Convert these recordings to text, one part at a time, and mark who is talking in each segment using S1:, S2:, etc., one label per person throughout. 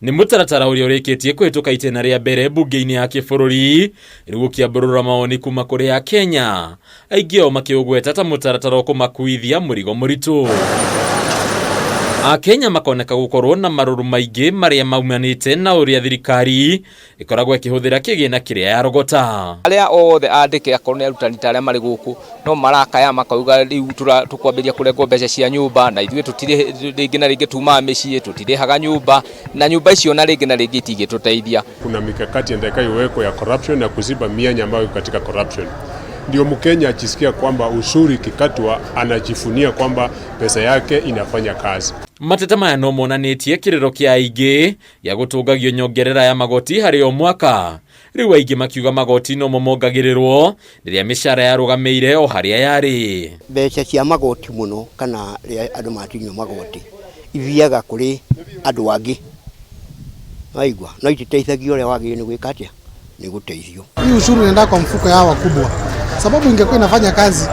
S1: Nĩ mũtaratara ũrĩa ũrĩkĩtie kũhĩtũka itĩna rĩa mbere mbunge-inĩ ya kĩbũrũri, rĩu ũkĩambũrũra mawoni kuma kũrĩ Akenya, aingĩ ao makĩũgweta ta mũtaratara ũkũmakuithia mũrigo mũritũ. Akenya makoneka gũkorwo na marũrũ maingĩ marĩa maumanĩte na ũrĩa thirikari ĩkoragwo ĩkĩhũthĩra kĩgĩna kĩrĩa yarogota.
S2: Arĩa othe andĩke akorwo nĩ arutani ta arĩa marĩ gũkũ no marakaya makauga rĩu tũkwambĩrĩria kũrengwo mbeca cia nyũmba na ithuĩ tũtirĩ rĩngĩ na rĩngĩ tumaga mĩciĩ tũtirĩhaga nyũmba na nyũmba icio na rĩngĩ na rĩngĩ itingĩtũteithia.
S3: Kuna mikakati inataka iwekwe ya corruption na kuziba mianya ambayo iko katika corruption. Ndio Mkenya akisikia kwamba ushuru ikikatwa anajivunia kwamba pesa yake inafanya kazi.
S1: Mateta maya no monanĩtie kĩrĩro kĩa aingĩ gĩa gũtũngagio nyongerera ya magoti harĩ o mwaka. Rĩu aingĩ makiuga magoti nomo mongagĩrĩrwo rĩrĩa mĩcara yarũgamĩire o harĩa yarĩ.
S4: Mbeca cia magoti mũno kana rĩrĩa andũ matinio magoti ithiaga kũrĩ andũ angĩ, waigua, no ititeithagia ũrĩa wagĩrĩire nĩ gwĩka atĩa, nĩ gũteithio.
S5: Hii ushuru inaenda kwa mfuko ya wakubwa, sababu ingekuwa inafanya kazi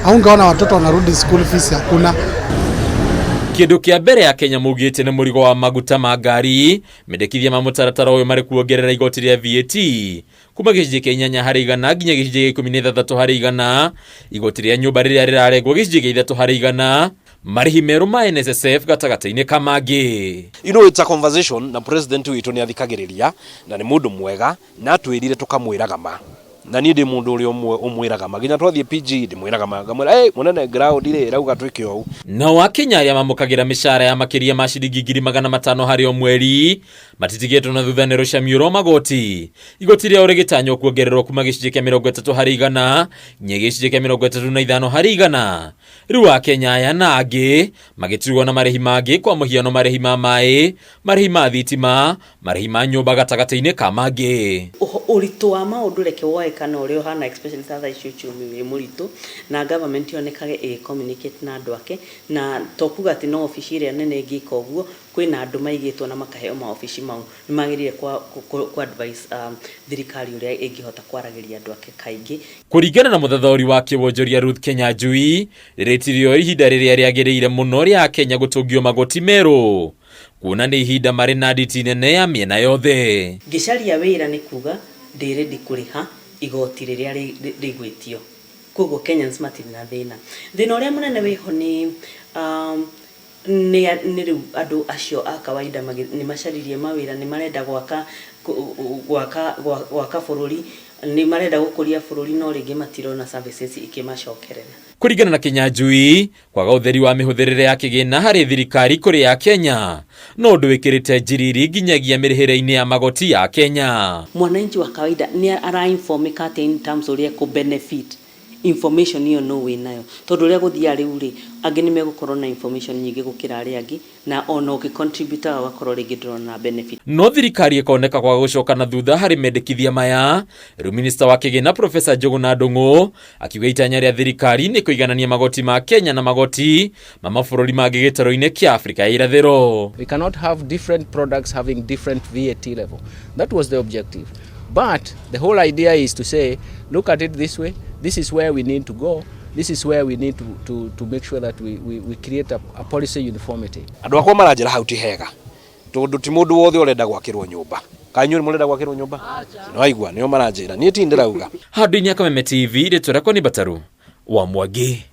S5: haungeona watoto wanarudi school fees hakuna.
S1: Kĩndũ kĩa mbere Akenya maugĩte nĩ mũrigo wa maguta ma ngari. Mendekithia ma mũtaratara ũyũ marĩ kuongerera igoti rĩa VAT kuma gĩcunjĩ kĩa 8% nginya gĩcunjĩ gĩa 16%, igoti rĩa nyũmba rĩrĩa rĩrarengwo gĩcunjĩ kĩa 3%, marĩhi merũ ma NSSF gatagatĩ-inĩ ka mangĩ.
S6: It's a conversation na president witũ nĩ athikagĩrĩria na nĩ mũndũ mwega na atwĩrire tũkamwĩraga ma. Na niĩ ndĩ mũndũ ũrĩa ũmwe ũmwĩraga ma, nginya twathiĩ PG ndĩmwĩraga ma, ngamwĩra hey, mũnene ground rĩ ĩrauga twĩke ũũ.
S1: Nao Akenya arĩa mamũkagĩra mĩcara ya makĩria ma ciringi 500,000 harĩ o mweri matitigĩtwo na thutha nĩ rũcamiũ rwa magoti. Igoti rĩao rĩgĩtanywo kuongererwo kuma gĩcunjĩ kĩa 30% nginya gĩcunjĩ kĩa 35%. Rĩu Akenya aya na angĩ magĩtigwo na marĩhi mangĩ kwa mũhiano marĩhi ma maĩ, marĩhi ma thitima, marĩhi ma nyũmba gatagatĩ-inĩ ka mangĩ.
S7: Ũritũ wa maũndũ reke woe kana ũrĩa ũhana especially ta thaa ici uchumi wĩ mũritũ na government yonekage ĩgĩ communicate na andũ ake na to kuga atĩ no obici ĩrĩa nene ĩngĩka ũguo, kwĩna andũ maigĩtwo na makaheo maobici mau nĩ magĩrĩire kwa advise thirikari ũrĩa ĩngĩhota kwaragĩria andũ ake kaingĩ.
S1: Kũringana na mũthathaũri wa kĩwonjoria Ruth Kenyanjui, rĩrĩ tirĩo ihinda rĩrĩa rĩagĩrĩire mũno rĩa Akenya gũtũngio magoti merũ, kuona nĩ ihinda marĩ na nditi nene ya mĩena yothe.
S7: Ngĩcaria wĩra nĩ kuga ndĩ ready kũrĩha igoti rĩrĩa rĩgwĩtio, koguo Kenyans matirĩ na thĩna. Thĩna ũrĩa mũnene wĩho nĩ rĩu andũ acio a kawaida nĩ macaririe mawĩra, nĩ marenda gwaka bũrũri, nĩ marenda gũkũria bũrũri, no rĩngĩ matirona services ikĩmacokerera.
S1: Kũringana na Kinyanjui, kwaga ũtheri wa mĩhũthĩrĩre ya kĩgĩna harĩ thirikari kũrĩ ya Kenya no ũndũ wĩkĩrĩte njiriri nginyagia mĩrĩhĩre-inĩ ya magoti ya Kenya.
S7: Mwananchi wa kawaida nĩ arainformĩka atĩa in terms ũrĩa ekũ benefit information ĩyo no wĩnayo, tondũ ũrĩa gũthiaga rĩu rĩ, angĩ nĩ megũkorwo na information nyingĩ gũkĩra arĩa angĩ, na ona ũngĩ contribute ũgakorwo rĩngĩ ndũrona benefit.
S1: No thirikari ĩkoneka kwaga gũcoka na thutha harĩ mendekithia maya. Rĩu minista wa kĩgĩna Professor Njũgũna Ndung'u akiuga itanya rĩa thirikari nĩ kũiganania magoti ma Kenya na magoti ma mabũrũri mangĩ gĩtarũ-inĩ kĩa Afrika ya irathĩro.
S2: We cannot have different products having different VAT level. That was the objective. But the whole idea is to say, look at it this way, this is where we need to go, this is where we need to make sure that we create a policy uniformity.
S6: Andũ akwa maranjĩra hau ti hega, tondũ ti mũndũ wothe ũrenda gwakĩrwo nyũmba. Kaĩ inyuĩ mũrenda gwakĩrwo nyũmba? Nĩwaigua, nĩo maranjĩra. Niĩ ti ndĩrauga.
S1: Handũ-inĩ ya Kameme TV, rĩtwa rĩakwa nĩ Mbataru wa Mwangi.